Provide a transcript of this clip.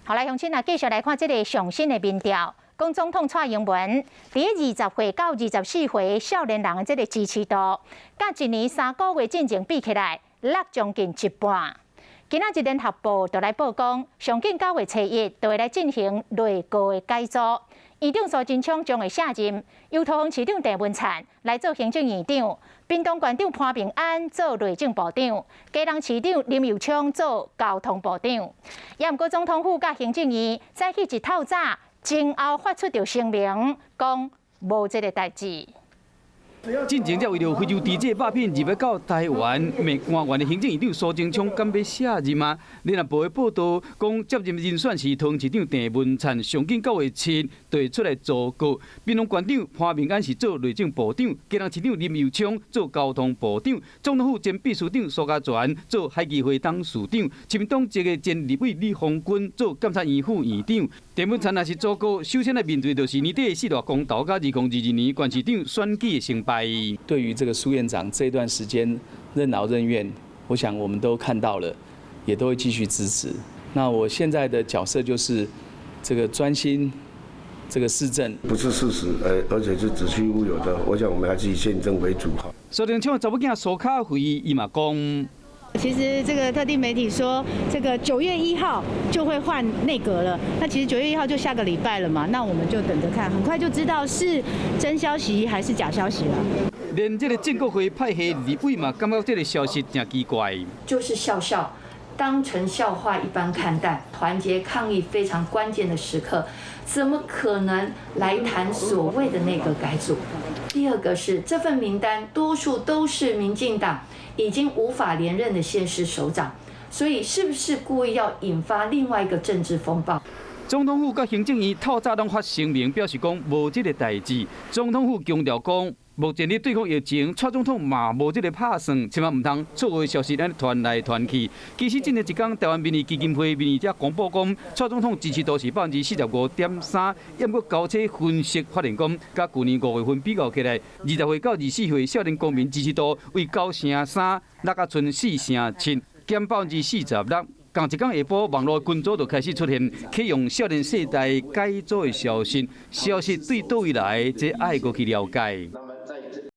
好來，鄉親啊，繼續來看這个上新的民調，講總統蔡英文佇20歲到24歲少年人的這个支持度，佮一年3個月進前比起來，落將近一半。今仔日聯合報就來報講，上緊9月初1就會來進行內閣的改組，院長蘇貞昌將會卸任，由桃園市長鄭文燦來做行政院長，屏東縣長潘孟安做內政部長，基隆市長林右昌做交通部長。也毋過總統府佮行政院早起一透早，前後發出著聲明，講無這个代誌。進前才為著非洲豬隻肉品入來到台灣，罵官員的行政院長蘇貞昌敢欲卸任嗎？聯合報的報道講，接任人選是桃園市長鄭文燦，上緊9月7就會出來組閣。屏東縣長潘孟安是做內政部長，基隆市長林右昌做交通部長，總統府前秘書長蘇嘉全做海基會董事長，親民黨籍的前立委李鴻鈞做監察院副院長。鄭文燦若是組閣，首先來面對就是年底的四大公投佮2022年縣市長選舉的成敗。對於這個蘇院長這段時間任勞任怨，我想我們都看到了，也都會繼續支持。那我現在的角色就是這個專心這個市政，不是事實，而且是子虛烏有的。我想我們還是以憲政為主哈。蘇貞昌查某囝蘇卡慧伊嘛講。其實這個特定媒體說，這個9月1號就會換內閣了。那其實九月一號就下個禮拜了嘛，那我們就等着看，很快就知道是真消息還是假消息了。連這个正國會派系立委嘛，感覺這个消息誠奇怪。就是笑笑，當成笑話一般看待。團結抗疫非常關鍵的時刻，怎麼可能來談所謂的內閣改組？第二個是這份名單多數都是民進黨已經無法連任的縣市首長，所以是不是故意要引發另外一個政治風暴？總統府佮行政院透早攏發聲明，表示講無這个代誌。總統府強調講，目前咧對抗疫情，蔡總統嘛無這个拍算，千萬毋通錯誤的消息按呢傳來傳去。其實進前一工，台灣民意基金會民意才公布講，蔡總統支持度是45.3%，毋過高車分析發現講，佮舊年5月份比較起來，20歲到24歲少年公民支持度為9成3，落甲賰4成7，減46%。仝一工下晡，網路群組就開始出現啟用少年世代改組的消息，消息對佗位來，這愛閣去了解。